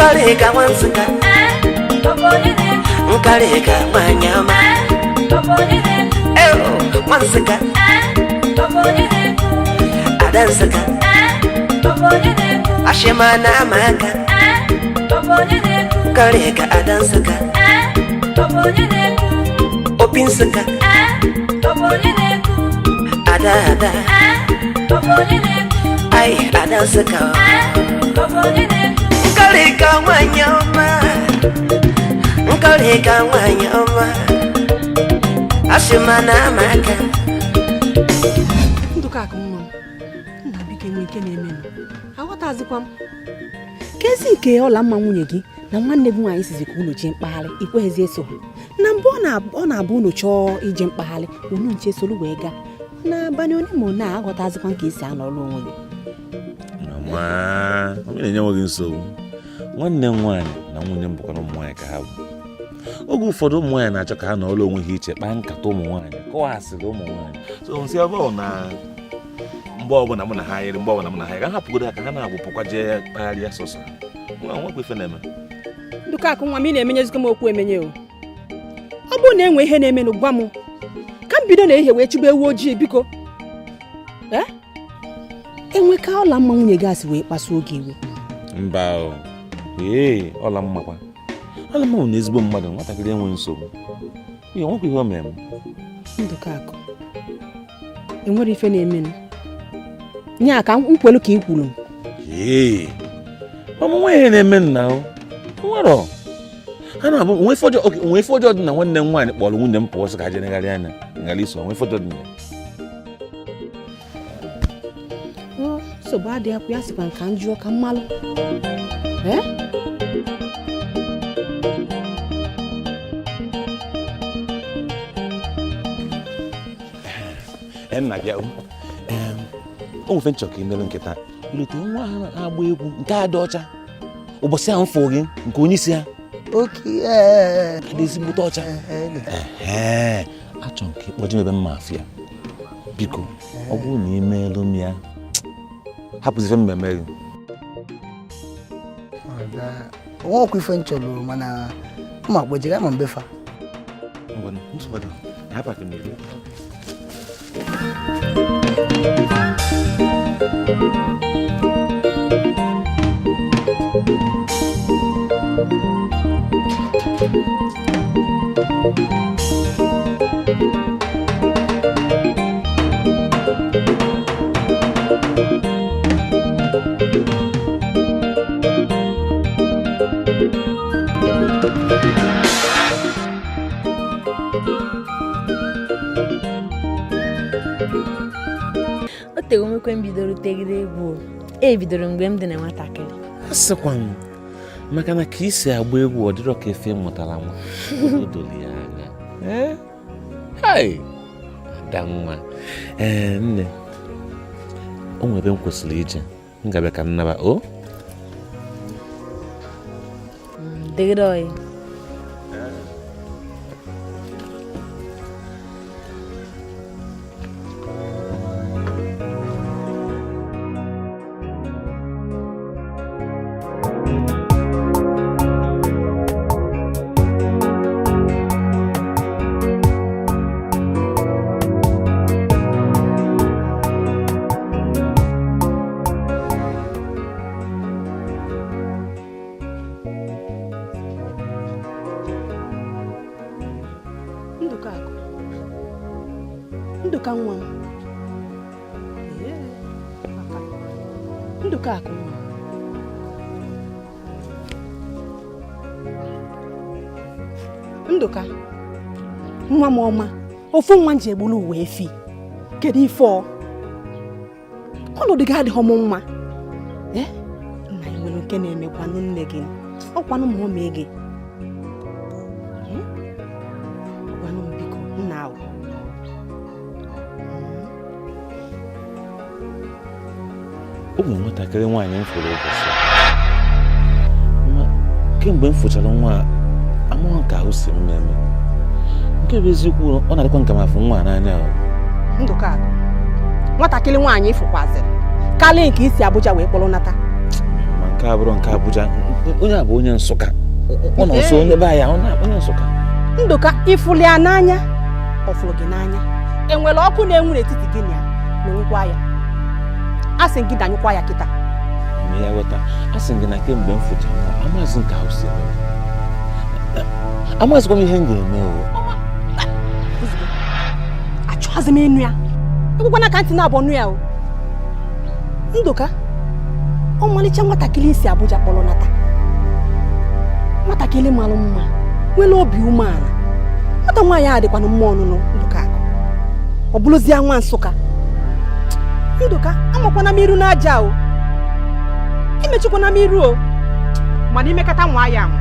Nkarịka nwa Nsụka, nkarịka nwanyị ọma. Eo, nwa Nsụka, ada Nsụka, ashịma na ama aka. Nkarịka ada Nsụka, opi Nsụka, ada ada, ai ada Nsụka. Nkarịka nwanyị ọma, nkarịka nwanyị ọma, ashịma na ama aka. Ndụka akụ nwa m, nna, biko, enwe nke na-emenụ, aghọtazikwa m ka ezi nke ọla mma nwunye gị na nwanne gị nwaanyị sizi ka unu jee mkpagharị, ikweghịzi eso ha. Na mbụ ọ na-abụ unu chọọ ije mkpagharị, unu nche soro wee gaa. N'abalị one ma one a, aghọtazikwa ka esi anọrọ onwe gị. Mama, onye na-enye nwe gị nsogbu? Nwanne m nwaanyị na nwunye m bụkwara ụmụ nwaanyị ka ha bụ. Oge ụfọdụ ụmụ nwaanyị na-achọ ka ha nọrọ onwe ha iche, kpaa nkata ụmụ nwaanyị, kọwa asịrị ụmụ nwaanyị. So nsị ebe ọ na mgbe ọbụla mụ na ha yiri, mgbe ọbụla mụ na ha yiri, ka ha hapụgodo ha ka ha na-agwụpụkwa jee kpagharịa sọsọ. Nwa nwekwa ife na-eme. Ndụka akụ nwa m, ị na-emenyezikwa m okwu emenye o. Ọ bụrụ na enwe ihe na-emenụ, gwa m ka m bido na ehihie wee chụba ewu ojii. Biko, ee, enwe ka ọla mma nwunye gị asị wee kpasuo gị iwe? Mba o, ee, ọla mmakwa, ọla mma bụ na ezigbo mmadụ, nwatakịrị enwe nsogbu ihe, nwekwa ihe o mere m. Ndụka akụ, enwere ife na-emenụ nya ka m kwelu ka ị kwuru m. Ee, ọmụ nwa, ihe na-eme nna o nwere ha na-abụ onwe ife ọjọọ. Okay, onwe ife ọjọọ dị na nwanne m nwaanyị kpọrọ nwunye m pụọ, sị ka ha jee negharị anya ngara iso. Onwe ife ọjọọ dị na ya? O, nsogbu adịghịkwa ya, sịkwa nka m jụọ ka m malụ, ee. Ee, nna, bịa o. O nwefe nchọ ka imelu nkịta ilute nwa ha na-agba egwu nke a dị ọcha ụbọchị ahụ m fụ gị, nke onye isi ha. Oke, ee. Dị ezigbote ọcha. Ee, achọrọ m ka ị kpọje m ebe mma afịa, biko. Ọ bụrụ na ị meelu m ya, hapụzi ife mmemme gị. Onwekwa ife m chọrọ, mana mma kpojere ama mbefa. Ngwanụ, nsogbu adịghị. Hapụ aka m n'iro. O tego nwekwe m bidoro tegide egwu o. E bidoro mgbe m dị na nwatakịrị. A sịkwa m maka na ka isi agba egwu, ọ dịrọ ka efe mụtara nwa o doro ya anya. Ee, hai, ada nwa. Ee, nne, o nwere ebe m kwesịrị ije, m ga-abịa ka m naba o. Degide oyi. Ndụka akụ, Ndụka nwa m. Ee, aka. Ndụka akụ nwa m. Ndụka nwa m ọma, ofu nwa m ji egburu uwe efi, kedu ife ọ ọnọdụ gị adịghị m mma. Ee, nna, ị nwere nke na-emekwanụ nne gị, ọkwanụ ma ọ mee gị. Gwanụ m, biko, nna ahụ. Ụmụ nwatakịrị nwaanyị m fụrụ ụbọchị a. Ma kemgbe m fụchara nwa a, amaghị ka ahụ si m eme. Nke bụ eziokwu, ọ na-adịkwa nka m afụ nwa a n'anya o. Ndụka akụ, nwatakịrị nwaanyị ịfụkwazịrị karịa nke isi Abuja wee kpọrọ nata? Ma nke a bụrụ nke Abuja, Onye a bụ onye Nsụka. Ọ nọ nso onye be anyị, ọ na onye Nsụka. Ndụka, ịfụlụ ya n'anya, ọ fụrụ gị n'anya. Enwere ọkụ na-enwu n'etiti gị na ya, menyụkwa ya. A sị gị danyụkwa ya kịta. Ma ya ghọta, a sị gị na kemgbe m fụchara nwa, amaghịzị nke ahụ si eme. Amaghịzikwa m ihe m ga-eme o. Achọghịzị m ịnụ ya. Ekwekwana ka ntị na-abụ nụ ya o. Ndụka, ọmalịcha nwatakịrị si Abuja kpọrọ nata. Nwatakịrị mara mma, nwere obi umeala. Nwata nwaanyị a dịkwanụ mma ọnụnụ Ndụka akụ. Ọ bụrụzie nwa Nsụka. Ndụka, amakwana m iru n'aja o. Emechikwana m iru o. Mana imekata nwa ya anwa.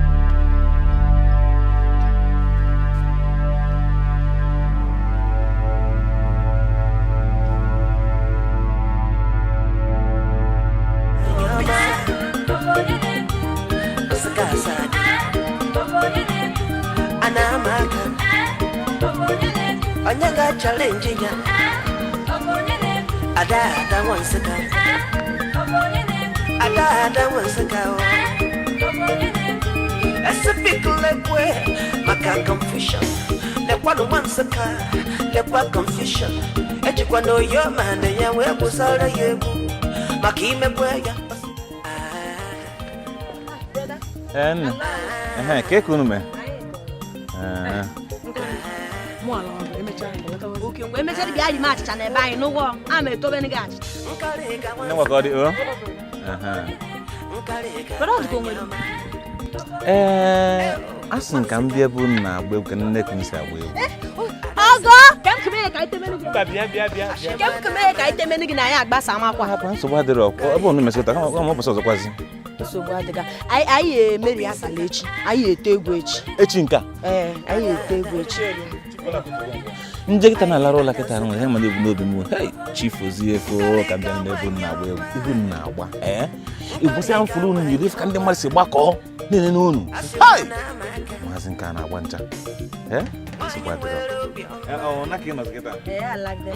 Onye ga-achalenji ya? Ada ada nwa Nsụka. Ada ada nwa Nsụka. Esipikilekwe maka confusion. Lekwanụ nwa Nsụka, lekwa confusion. Ejikwa na oyo ma na ya wee gwụsara ya egwu maka imekwe ya. Nne, ehe, ka unu mee? Oke, mgbe emechara bịa yi m achịcha na ebe anyị n'ụgwọ, a ma etobe gị achịcha. Nne nwa ka ọ dị o? Ee, asị m ka m bịa ebe unu na-agba egwu ka nne ka m si agba egwu. Ọgọ, ka m kemee ka itemenu gị. Mba, bịa bịa bịa. Ka m kemee ka itemenu gị na anyị agbasa amakwa. Hapụ nsogbu adịrọ. Ọ bụrụ na mesịta kama kama ụbọchị ọzọkwazi. Nsogbu adịga. Anyị emeri asala echi. Anyị eto egwu echi. Echi nke a? Ee, anyị eto egwu echi. Nje kịta na-alara ụlọ kịta nwere ihe mana ebu n'obi m. Hei, chief ozi efo ka m bịa n'ebe unu na-agba egwu. Ihu m na-agba. Ee, ịbụsị ahụ fụrụ unu yiri ka ndị mmadụ si gbakọọ na-enene unu. Hei! Maazị nke a na-agba ncha. Ee, nsogbu adịrọ. Ọ na ka ị nọzi kịta? Ee, alagde.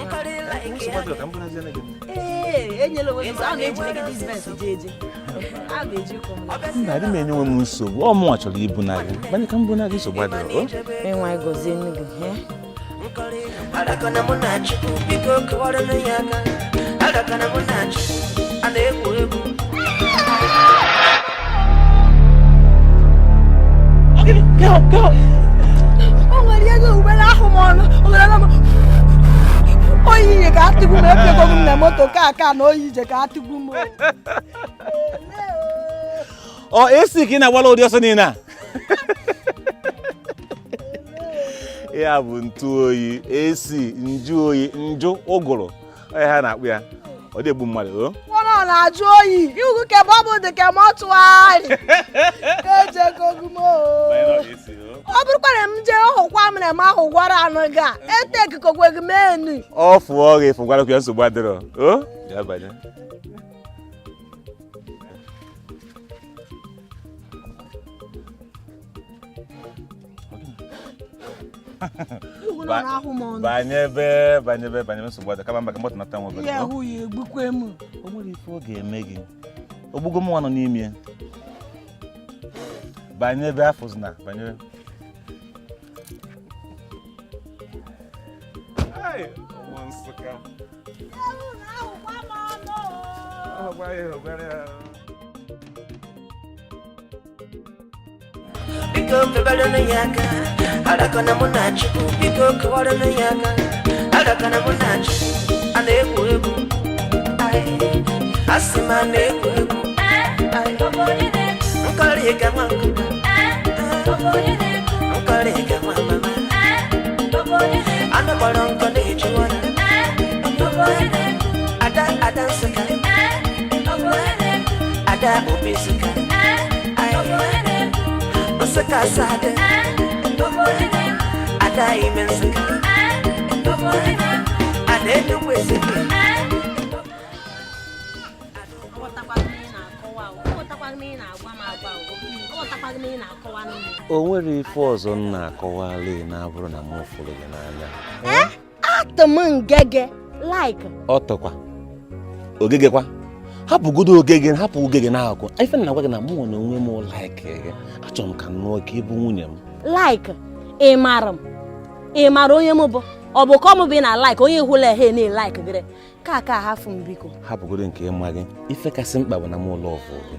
Nsogbu adịrọ ka m bụrụ ezi gị. Ee, enyela onwe m a na-eji negide Benz eje eje. A ga-eji ụkwụ m. Mba, adị m enye onwe m nsogbu. Ọ mụnwa chọrọ ibu na gị. Banye ka m bụ na gị nsogbu adịrọ. Enwe anyị gọzie nne gị. Adakana mụ na Chukwu, biko kụwaranụ ya aka. Adakana mụ na Chukwu, a na-egwu egwu. O nwere ego ugbere ahụ m ọnụ, o nwere m oyi ije ka atụgbu m, epiego m na moto ka aka na oyi ije ka atụgbu m. Ọ esi ka ị na-agbala ụdị ọsọ niile a? Ya bụ ntụ oyi, esi, nju oyi, njụ, ụgụrụ. Ọ ha na-akpụ ya. Ọ dị egbu mmadụ, o? Ọ na-ajụ oyi, ihu ke bọbụ dị ka mọtụarị. Ejegogu m o. Ọ bụrụkwa na m jee hụkwa m na m ahụ gwara anụ ga, ete ekikokwe gị menu. Ọ fụọ gị fụgwara ya nsogbu adịrọ. O? Ya banye. Banyebe, banyebe, banyebe nsogbu adịrọ. Kama mba ka mgbọtụ nata nwa obere. Ya hụ ya egbukwe m. O nwere ife ọ ga-eme gị. Ogbugo m nwa nọ n'ime ya. Banyebe afụzina, banyebe. Ai, ụmụ Nsụka. Biko kụwaranụ ya aka. Adakana mụ na Chukwu, biko kụwaranụ ya aka. Adakana mụ na Chukwu, a na-egwu egwu. Asị m a na-egwu egwu. Nkọrị ga nwa nkụka. Nkọrị ga nwa mama. Anụ kpọrọ nkọ na-eju ọnụ. Ada ada Nsụka. Ada obi Nsụka. Nsụka asade. Ada ime Nsụka. Ada Enugwu Ezike. O nwere ife ọzọ m na-akọwala na-abụrụ na m fụrụ gị n'anya. Atụ m ngege like. Ọ tọkwa. Ogegekwa. Hapụgodo oge gị, hapụ oge gị n'akụkụ. Ife na-agwa gị na mụ na onwe m like gị, achọrọ m ka m nụọ ka ị bụ nwunye m. Like, ị mara m, ị mara onye m bụ? Ọ bụ ka ọ mụ bụ ị na like onye hụla ehe na like gịrị ka aka hafụ m, biko. Hapụgodo nke ịma gị, ife kasị mkpa bụ na m love gị.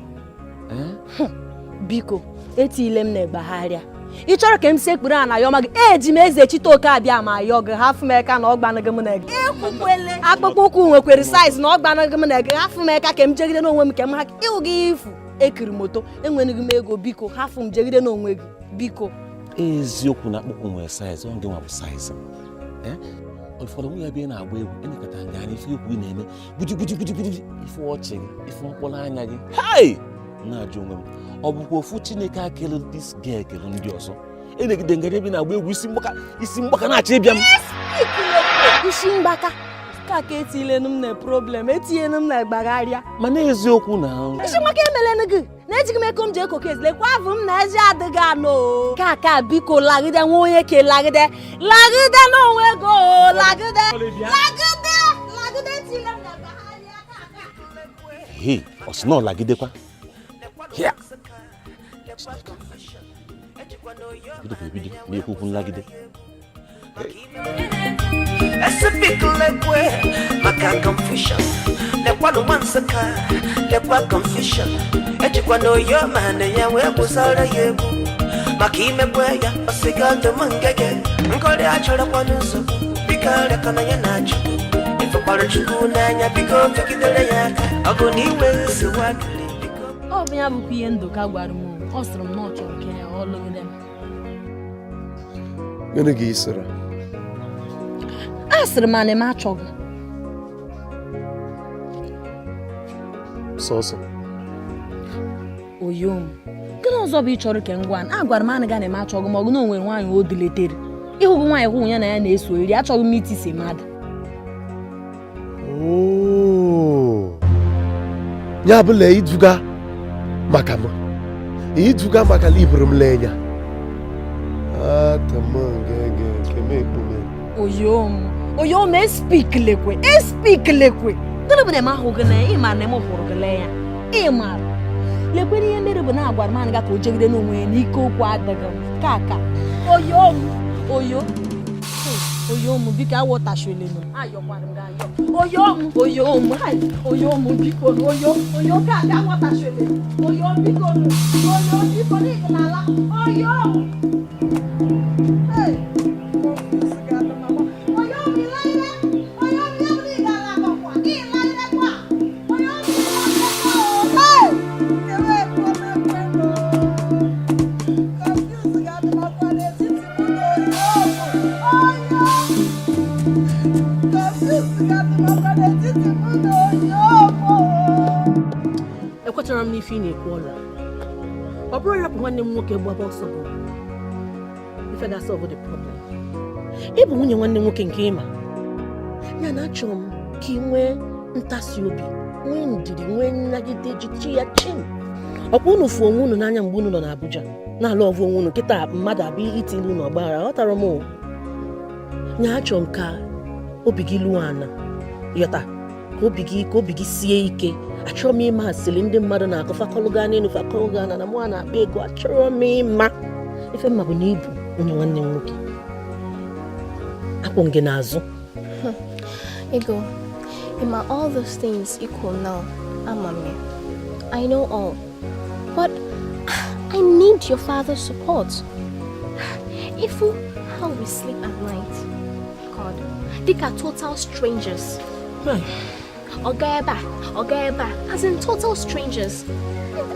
Biko, etile m na ịgbagharịa. Ị chọrọ ka m si ekpuru a na yọma gị? Eji m eze chite oke abịa ma yọọ gị, hafụ m eka na ọgbanụ gị m na gị. Akpụkpọ ụkwụ nwekwere size na ọgbanụ gị m na gị. Hafụ m eka ka m jegide n'onwe m, ka m ha ịhụ gị ifu ekiri moto. Enweghị m ego, biko, hafụ m jegide n'onwe gị, biko. Eziokwu na akpụkpọ nwere size, ọ gị nwa bụ size m. Ụfọdụ nwunye ebe ị na-agba egwu elekọta nga anya, ife egwu ị na-eme guji guji guji guji, ife ọchị gị, ife mkpụrụ anya gị, hai, na-ajụ onwe m, ọ bụkwa ofu Chineke akelu this girl ekelu ndị ọzọ elegide ngara ebe ị na-agba egwu, isi mgbaka, isi mgbaka na-achọ ịbịa m. Isi mgbaka ka ka etilenu m na problem, etinyenu m na gbagharịa. Mana eziokwu na Isi mgbaka emelenu gị na ejighị m ego m ji ekoke ezilekwa avụ m na ezi adịghị anụ ka ka, biko, lagide nwa onye ke, lagide, lagide n'onwe ego, lagide, lagide, lagide, etile m na gbagharịa ka ka. He ọ sị na ọ lagidekwa ya bido ka ebido na-ekwu okwu nlagide. Esipikulekwe maka confusion, lekwanụ nwa Nsụka, lekwa confusion. Ejikwa na oyo ma na ya wee gwụsara ya egwu maka imekwe ya ọsịga ọdụm ngege nkọrị achọrọkwanụ nsogbu. Biko, arịakọna ya na Chukwu. Ifekwara Chukwu n'anya, biko, fegidere ya aka. Ọ bụ na inwe nsogbu adịrị, biko. Ọ bụ ya bụkwa ihe Ndụka gwara m. Ọ sịrị m na ọ chọrọ ka ya ọ lụgide m. Gịnị ka ị sịrị? A sịrị m ana m achọghị. Sọsọ? Oyom, gịnị ọzọ bụ ị chọrọ ka m gwa? A gwara m anaghị na m achọghị, ma ọ bụ na o nwere nwaanyị o diletere ịhụgụ nwaanyị hụ ya na ya na-eso eri. Achọghị m itisi mmadụ. Oo. Ya bụla iduga maka m, iduga maka na iburu m lenya atamangege nke m ekpume. Oyom, oyom, espikilekwe, espikilekwe. Gịnị bụ na m ahụ gị na ị mara na m hụrụ gị lee ya? Ị mara lekwere ihe mere bụ na agwara m anaga ka o jegide n'onwe ya n'ike okwu adịghị m ka ka. Oyom, oyo, oyom, biko, awọtachile m, ayọkwara m gị ayọ. Oyom, oyom, ai, oyom, biko, oyo, oyo, ka ka awọtachile m. Oyom, biko, oyo, biko, n'ịga n'ala, oyom. Hey! Oyom, ịlaire, oyom, ya bụ na ị gara agbakwa, ịlaire kwa. Oyom, ịlaire kwa, hey! Ewe ekwe m ekwe m o. Confuse ga-adịmakwa n'etiti mụ na oyom. Oyom! Confuse ga-adịmakwa n'etiti mụ na oyom o. Ekwetara m n'ife ị na-ekwu. Ọla ọ bụrụ ịrapụ nwanne m nwoke gbaba ọsọ bụ ife ga-solve the problem. Ị bụ nwunye nwanne m nwoke nke ịma ya na achọrọ m ka ị nwee ntasi obi, nwee ndidi, nwee nnagide, jichi ya chim. Ọkwa unu fụ onwe unu n'anya mgbe unu nọ n'Abuja na-alụ ọvụ onwe unu. Kịta mmadụ abịa itili unu ọgbaghara, aghọtara m o. Nya achọrọ m ka obi gị lụọ ana yọta, ka obi gị sie ike. Achọrọ m ịma asịrị ndị mmadụ na-akụ, fakọlụ gaa n'elu, fakọlụ gaa na mụ a na-akpa ego. Achọrọ m ịma ife mma bụ na ibu nwunye nwanne m nwoke, akwụ m gị n'azụ. Ego, Ima, all those things equal now. Amame. I know all. But I need your father's support. If how we sleep at night, God, they are total strangers. Oga eba, Oga eba, as in total strangers.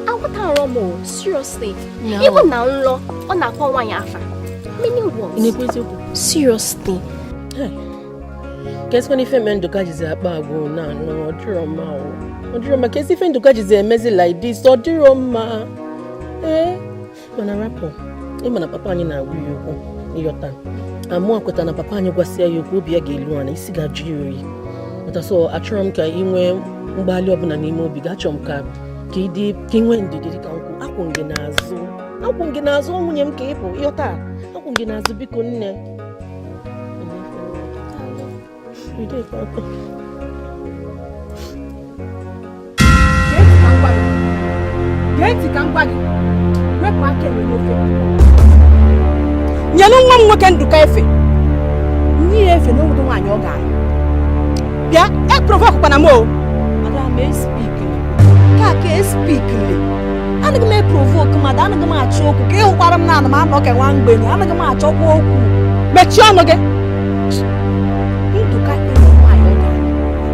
Aghọtara m o, seriously. No. Even na nlọ, ọ na-akpọ nwaanyị afa. Meaning what? Ị na-ekwu eziokwu? Seriously. Ka esikwana ife mee Ndụka jizi akpa agwa na anọ. Ọ dịrọ mma o, ọ dịrọ mma. Ka esi ife Ndụka jizi emezi like this, ọ dịrọ mma. Ee, mana rapụ, ịma na papa anyị na-agwa ya okwu, ịghọta? Amụọ kweta na papa anyị gwasịa ya okwu, obi ya ga-elu ana, isi ga-ajụ ya oyi. Ghọta? So achọrọ m ka ị nwee mgbalị ọbụla n'ime obi gị. Achọrọ m ka ị dị, ka ị nwee ndidi dị ka nkwụ. Akwụ m gị n'azụ, akwụ m gị n'azụ. Nwunye m ka ị bụ, ịghọta? Akwụ m gị n'azụ, biko nne. Ide papa. Ntị ka m gwa gị, wepụ aka enwe n'ofe. Nyelu nwa m nwoke Ndụka efe, nye ya efe n'obodo nwaanyị ọ ga-alụ. Bịa e provoke kwana m o. Madam, espikili ka ka espikili. Anaghị m eprovoke mmadụ, anaghị m achọ okwu. Ka ịhụkwara m na ana m anọ ka nwa mgbenye, anaghị m achọkwa okwu. Mechie ọnụ gị. Ndụka enwe nwaanyị ọ ga-alụ,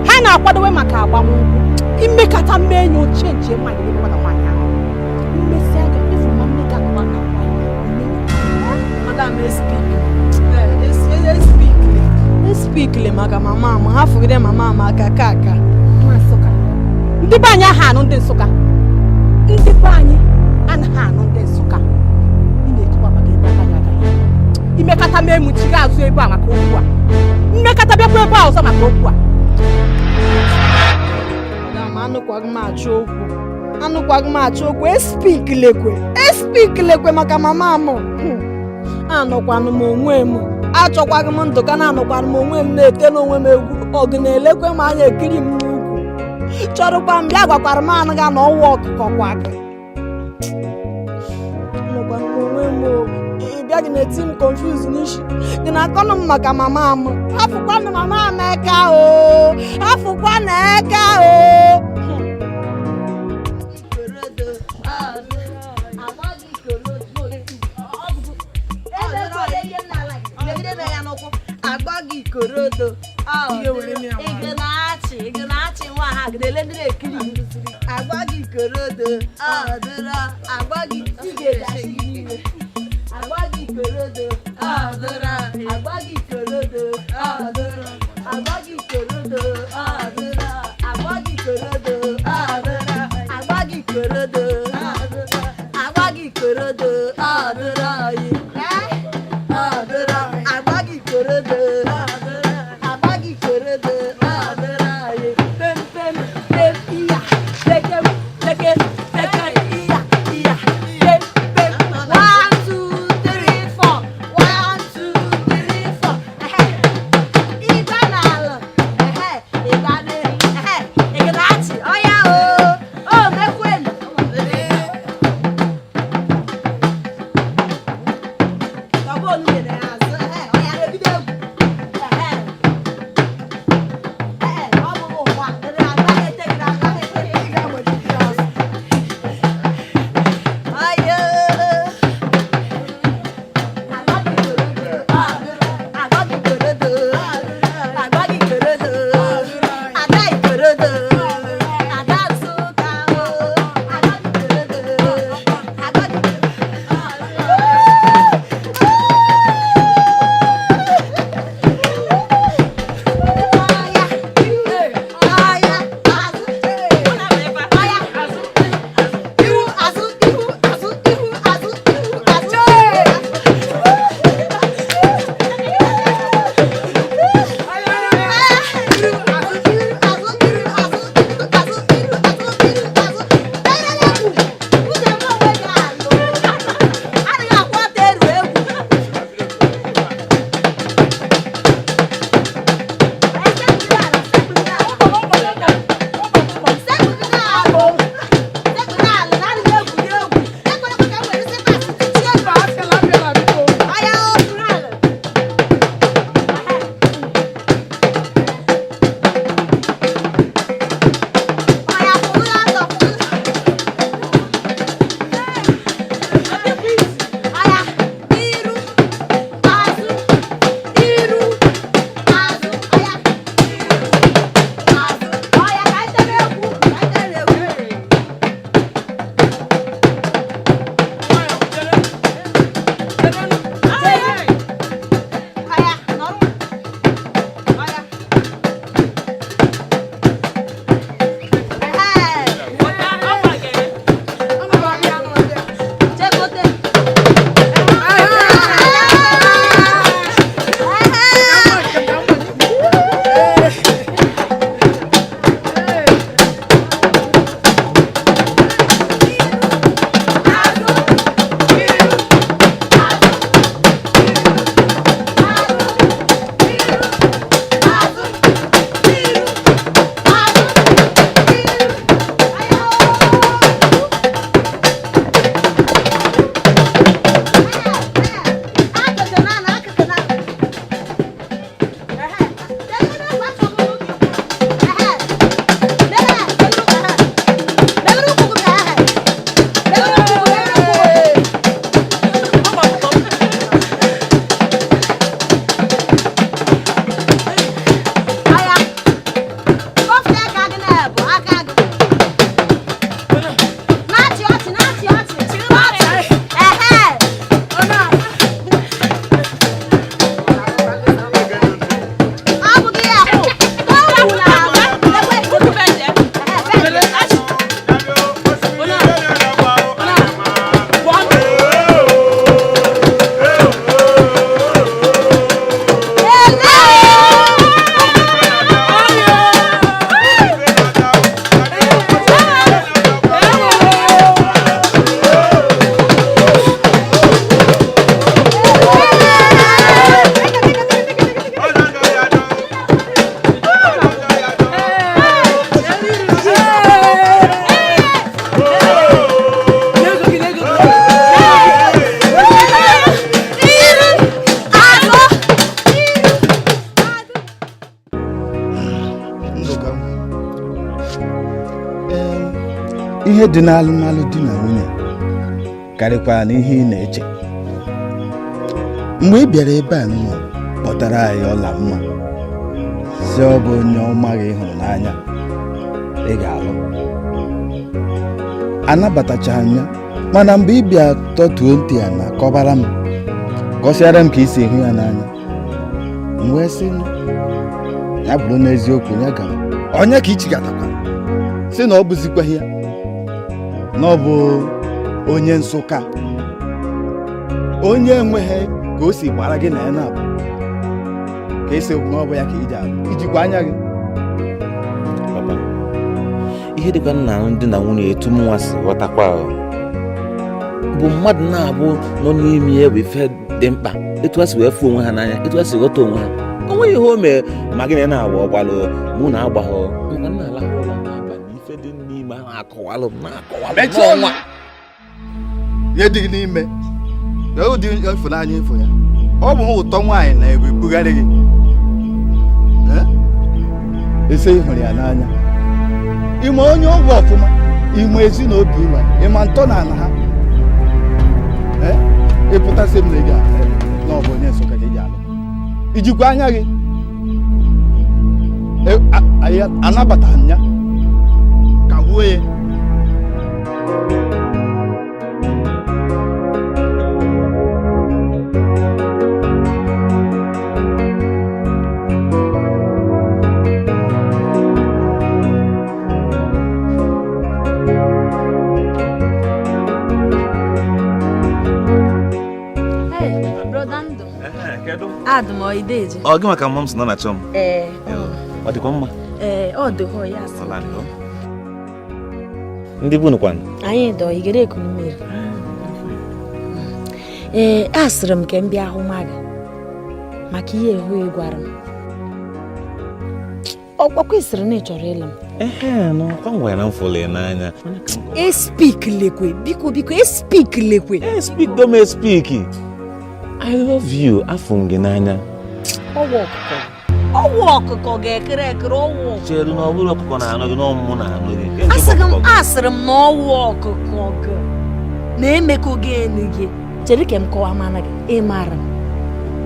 ha na-akwadowe maka agbamnkwụ. Imekata mmee enyi ochie nche nwaanyị n'ebe nwata nwaanyị ahụ mmesi aga efu ma nne gị akwa na nwaanyị. Madam, espikili, espikili, espikili maka mama m. Ha fụgide mama m aka ka aka. Nwa Nsụka, ndị be anyị aha anụ ndị Nsụka, ndị be anyị anaghị anụ ndị Nsụka. Ị na-etukwa maka ebe aka gị agaghị. Imekata mee m chi azụ ebe a maka okwu a, mmekata bịakwa ebe a ọzọ maka okwu a. Madam, anụkwaghị m achọ okwu, anụkwaghị m achọ okwu. Espikilekwe, espikilekwe maka mama m. Anọkwanụ m onwe m, achọkwaghị m Ndụka na anọkwanụ m onwe m na-etela onwe m egwu. Ọgụ na-elekwe m anya, ekiri m n'ukwu, chọrọkwa m bịa gwakwara m anaghị na ọnwa ọkụkọ kwa gị. Anọkwanụ m onwe m o. Ị bịa gị na-eti m confuse n'isi gị na-akọnụ m maka mama m. Hafụkwanụ mama m eka o, hafụkwanụ eka o. Agba gị ikorodo, ị na-achị, ị na-achị nwa ha gidele ndị na-ekiri. Agba gị ikorodo, ọdụrọ agba gị ị. Agba gị ikorodo, ọdụrọ agba gị ikorodo, ọdụrọ agba gị ikorodo, ọdụrọ agba gị ikorodo, ọdụrọ agba gị ikorodo, ọdụrọ agba gị ikorodo, ọdụrọ yi ọdụrọ agba gị ikorodo, ọdụrọ agba gị ikorodo, ọdụrọ yi pem pem pem iya tekem tekem tekem iya iya pem pem. 1 2 3 4, 1 2 3 4. Ehe, ịga n'ala, ehe, ịga n'elu, ehe, ị na-achị ọya o o mekwenu. Ihe dị n'alụmalụ di na nwunye karịkwara na ihe ị na-eche. Mgbe ị bịara ebe a nwa kpọtara anyị ọla mma, si ọ bụ onye ọma gị hụrụ n'anya ị ga-alụ, anabatacha anya. Mana mgbe ị bịa tọtuo ntị ya na kọbara m, kọsịara m ka isi hụ ya n'anya, m wee sị ya bụrụ n'eziokwu ya gara onye ka ichigatakwa sị na ọ bụzikwaghị ya, na ọ bụ onye Nsụka, onye enweghị ka o si gbara gị na ya na-abụ ka esi na ọ bụ ya ka iji alụ, ijikwa anya gị. Papa, ihe dịkwa nna ndị na nwunye etu m nwa si ghọtakwa bụ mmadụ na-abụ nọ n'ime ya bụ ife dị mkpa, etu ha si wee fụ onwe ha n'anya, etu ha si ghọta onwe ha. O nweghị ihe o mee ma gị na ya na-agba ọgbalụ, mụ na agbaghọ maka nna alahụ ụlọ n'abalị, ife dị n'ime ahụ akọwalụ m na-akọwalụ m. Mechie ọnụ. Ihe dị gị n'ime na ụdị ịfụnanya ịfụ ya, ọ bụ ụtọ nwaanyị na-ebugharị gị. Ese ị hụrụ ya n'anya, ịma onye ọgwụ ọfụma, ịma ezi na obi ụlọ, ịma ntọ na ala ha. Ịpụtasị m na ị ga na ọ bụ onye Nsụka ka ị ga-alụ, ijikwa anya gị. Anabataghị m ya, kagbuo ya. Adụmọideji. Ọ gị maka mma m si nọ na chọm. Ee. Ọ dịkwa mma. Ee, ọ dịghọ ya sị. Ndị bụ nụkwanụ. Anyị dọ igere ekunu mmiri. Ee, asịrị m ka m bịa hụ nwa gị maka ihe ehu ị gwara m. Ọkwa ịsịrị na ị chọrọ ịlụ m. Ehe, nọ kwa ngwa na m fụrụ ya n'anya. Espik lekwe, biko biko, espik lekwe. Espik dom espik. I love you, afụ m gị n'anya. Ọwụ ọkụkọ. Ọwụ ọkụkọ ga-ekere ekere ọwụ ọkụkọ. Cheru na ọ bụrụ ọkụkọ na-anụ gị, na ọmụmụ na-anụ gị. Asịrị m asịrị m na ọwụ ọkụkọ gị na-emekọ gị enu gị. Chere ka m kọwaa mana gị, ịmara m.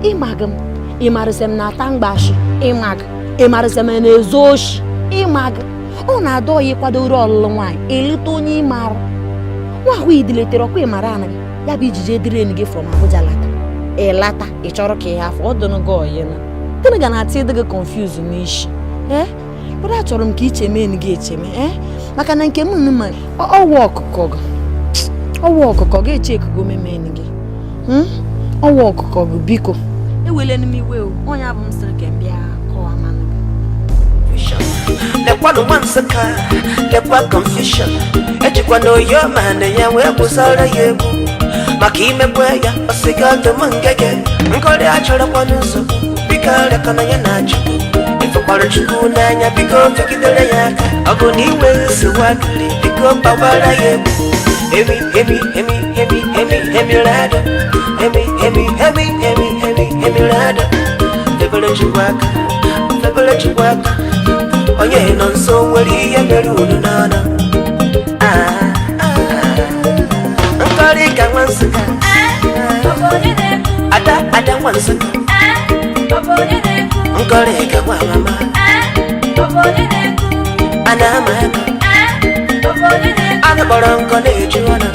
Ịma gị m, ịmarịsị m na-ata mgbashi, ịma gị. Ịmarịsị m na-ezu oshi, ịma gị. Ọ na-adọ ya ịkwadoro ọlụlụ nwaanyị, eleta onye ịmara. Nwa ahụ idiletere ọkwa ịmara anaghị. Ya bụ ijiji edire enu gị from Abuja lata. Ịlata, ị chọrọ ka ị hafụ, ọ dụnụ gị ọyịna. Gịnị ga na-atị ịdị gị confuse n'isi? Ee, bụrụ achọrọ m ka icheme enu gị echeme, ee, maka na nke m nụ ma ọwụ ọkụkọ gị. Ọwụ ọkụkọ gị eche ekugo meme enu gị. Ọwụ ọkụkọ gị biko. Ewelenu m iwe o, onye abụ m sịrị ka m bịa kọwa manụ gị. Lekwanụ nwa Nsụka, lekwa confusion. Ejikwa na oyo ma na ya wee kwụsara ya egwu. Maka imekwe ya, ọ sị gị ọdụm ngege. Nkọrị achọrọkwanụ nsogbu, biko arịakọna ya na Chukwu. Ịfụkwara Chukwu n'anya, biko fegidere ya aka. Ọ bụ na inwe nsogbu adịrị, biko gbawara ya egwu. Emi, emi, emi, emi, emi, emi rado. Emi, emi, emi, emi, emi, emi rado. Febere Chukwu aka, febere Chukwu aka. Onye nọ nso nwere ihe mere unu n'ọnụ. Nkọrị ka nwa Nsụka. Ada, ada nwa Nsụka. Nkọrị ka nwa mama. A na-ama aka. Anụ kpọrọ nkọ na-eju ọnụ.